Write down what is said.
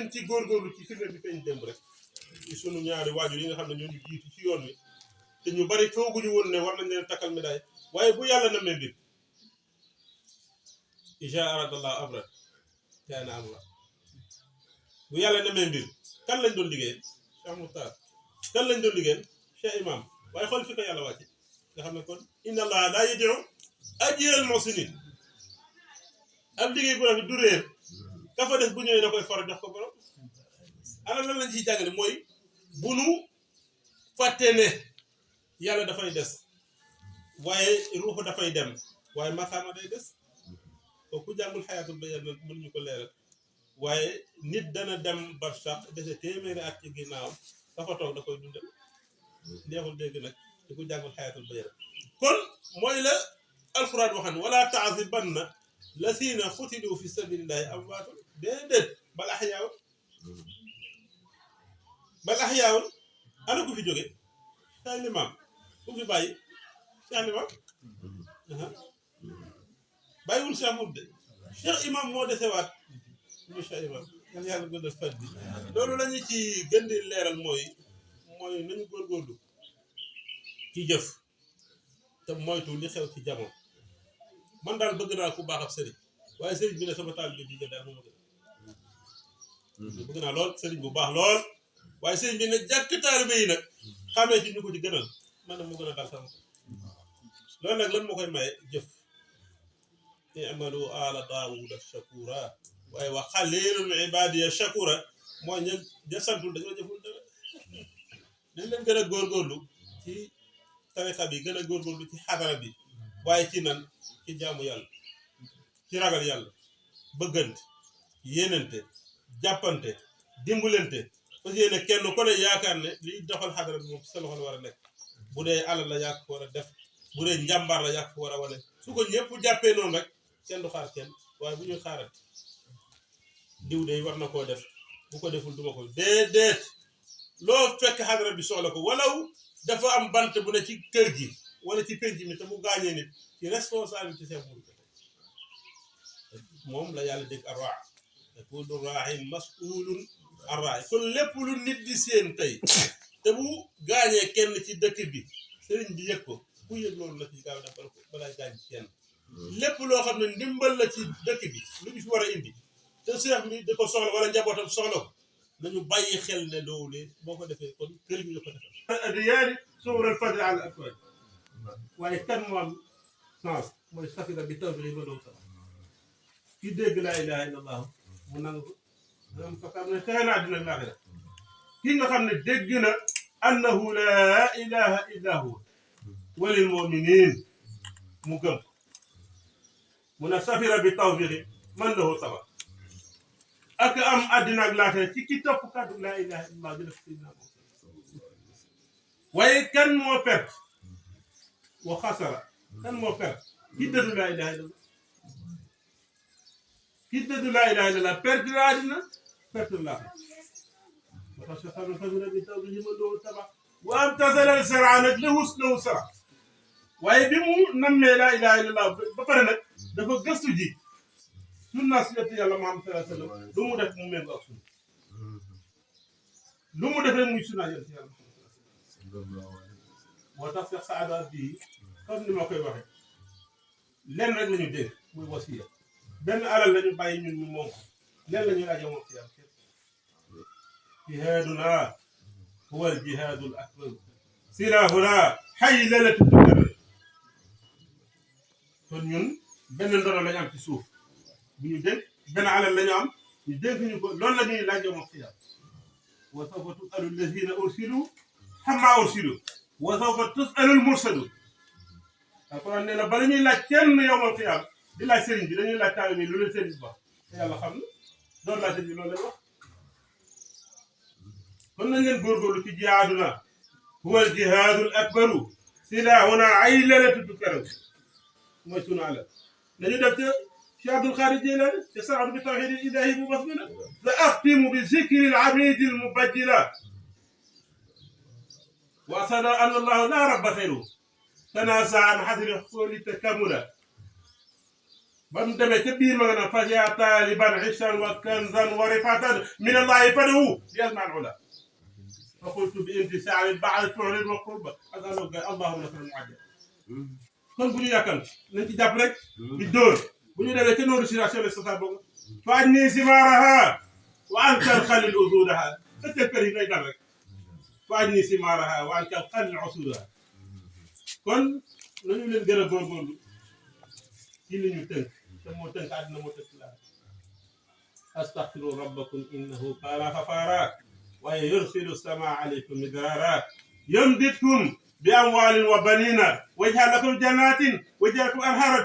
nañ ci góorgóorlu ci firnde bi feeñ démb rek ci sunu ñaari waajur yi nga xam ne ñoo ñu jiitu ci yoon wi te ñu bari fooguñu woon ne war nañ leen takkal médaille waaye bu yàlla na mbir iza aradallahu amran kaana amran bu yàlla na mbir kan lañ doon liggéey Cheikh Moukhtar kan lañ doon liggéey Cheikh Imam waaye xool fi ko yàlla wàcce nga xam ne kon inna allaha laa yudii'u ajral muhsinin ab liggéey bu rafet du réer ka fa def bu ñëwee da koy far jox ko borom ana lan lañ ciy jàngale mooy bu nu fàtte ne yàlla dafay des waaye ruuxu dafay dem waaye maqaama day des kooku jàngul xayaatul bayaan mën ñu ko leeral waaye nit dana dem barsàq dese téeméeri at ci ginnaawam dafa toog da koy dundal neexul dégg nag di ko jàngul xayaatul bayaan kon mooy la alxuraan waxan wala taasibanna lasiina xutilu fi sabilillahi amwaatun déedéet bal axyaawun ana ku fi jóge Cheikh Limaam ku fi bàyyi Cheikh Limaam bàyyiwul Cheikh Mout de Cheikh Imam moo desewaat muy Cheikh Imam yàlla gën a fat bi loolu la ñu ci gën di leeral mooy nañu góorgóorlu ci jëf te moytu li xew ci jamono man daal bëgg naa ku baax ab sëriñ waaye sëriñ bi ne sama taalibe bi daal moom bëgg naa lool sëriñ bu baax lool waaye sëriñ bi ne jàkk taalibe yi nag xamee ci ñu ko ci gënal man nag moo gën a daal sama loolu nag lan moo koy maye jëf i'malu ala daawuda shakura waaye wa xalilun ibadiya shakura mooy ña santul dañoo jëful dara dañ leen gën a góorgóorlu ci tarixa bi gën a góorgóorlu ci xadara bi waaye ci nan ci jaamu yàlla ci ragal yàlla bëggante yéenante jàppante dimbalante parce que yéene kenn ko ne yaakaar ne liy doxal xadara bi moom sa loxo la war a nekk bu dee alal la yàq ko war a def bu dee njàmbaar la yàq ko war a wane su ko ñëpp jàppee noonu rek kenn du xaar kenn waaye bu ñuy xaaral diw de war na koo def bu ko deful duma ko déedéet loo fekk xadara bi soxla ko walaw dafa am bant bu ne ci kër gi wala ci penc mi te mu gaañee nit ci responsabilité seen moom la yàlla dégg arraa kullu raahin mas'ulun an raay kon lépp lu nit di seen tey te bu gaañee kenn ci dëkk bi sëriñ bi yëg ko ku yëg loolu la ci gaaw def balaa gaañ ci kenn lépp loo xam ne ndimbal la ci dëkk bi lu ñu fi war a indi te seex bi da ko soxla wala njabootam soxla ko nañu bàyyi xel ne loolu boo ko defee kon kër gi nga ko defee adiyaari suural fadl ala akwaaj waaye kan moo am sens mooy safira bi taw bi ba doon sax ki dégg laa ilaha illallah mu nangu am ko xam ne texe na àddina laaxira ki nga xam ne dégg na annahu laa ilaha illa huwa walil muminin mu gëm mu ne safira bi tawfiqi man lahu sabar ak am àddina ak laaxira ci ki topp kàddu laa ilaha illallah di def sayyidina waaye kan moo perte wa xasara kan moo perte ki dëddu laa ilaha illallah ki dëddu laa ilaha illallah perte la àddina perte laaxira parce que xam ne safira bi tawfiqi man lahu sabar wa am tasalal sara nag lahu sara waaye bi mu nammee laa ilaha illallah ba pare nag dafa gëstu ji sunna si yonent yàlla Muhammad sallallahu alayhi wa sallam lu mu def mu méngoo ak sunna lu mu def rek muy sunna yonent yàlla moo tax sax saada bii comme ni ma koy waxee lenn rek la ñu dégg muy wasiya benn alal la ñu bàyyi ñun ñu moom lenn la ñu laaj moom ci yàlla jihaaduna huwa al jihaadul akbar silahuna haylalatu tukar kon ñun benn ndono lañu am ci suuf bu ñu dénk benn alal lañu am ñu dénk ñu ko loolu la ñuy laaj yow moom xiyaam wa sawfa tusalu allazina ursilu xammaa ursilu wa sawfa tusalu al mursalu alquran nee na bala ñuy laaj kenn yow moom xiyaam di laaj sëriñ bi dañuy laaj taalibe bi lu leen sëriñ bi wax te yàlla xam na doon laaj sëriñ bi loolu lay wax kon nañ leen góorgóorlu ci jihaaduna huwa al jihaadul akbaru silahuna aylalatu tukaru mooy sunu alal nañu def te Cheikh Abdul Xaadir Jilaani te saadu bi tawxiid ilaahi bu bas na la axtimu bi zikri al abidi al mubajjila wa asada an allahu la rabba xayru tanasa an xadri xooli takamula ba mu demee ca biir ma nga naan fas yaa taaliban xishan wa kanzan wa rifatan min allahi fadahu bi asmaal ula fa qultu bi intisaabi baad tuurid wa qurba asaluka allahumma nasran muajjal kon bu ñu yàkkal nañ ci jàpp rek di dóor bu ñu demee ca nooru situation de sota boobu fa anni simaaraha wa ankal xalil usudaha sa kër yi nay dal rek fa anni simaaraha wa ankal xalil usudaha kon nañu leen gën a góorgóorlu ci li ñu tënk te moo tënk àddina moo tënk laa astaghfiru rabbakum innahu kaana ghafaara waaye yursilu samaa alaykum midraara yumditkum bi amwaalin wa baniina wa yaj'al lakum jannatin wa yaj'al lakum anhaaran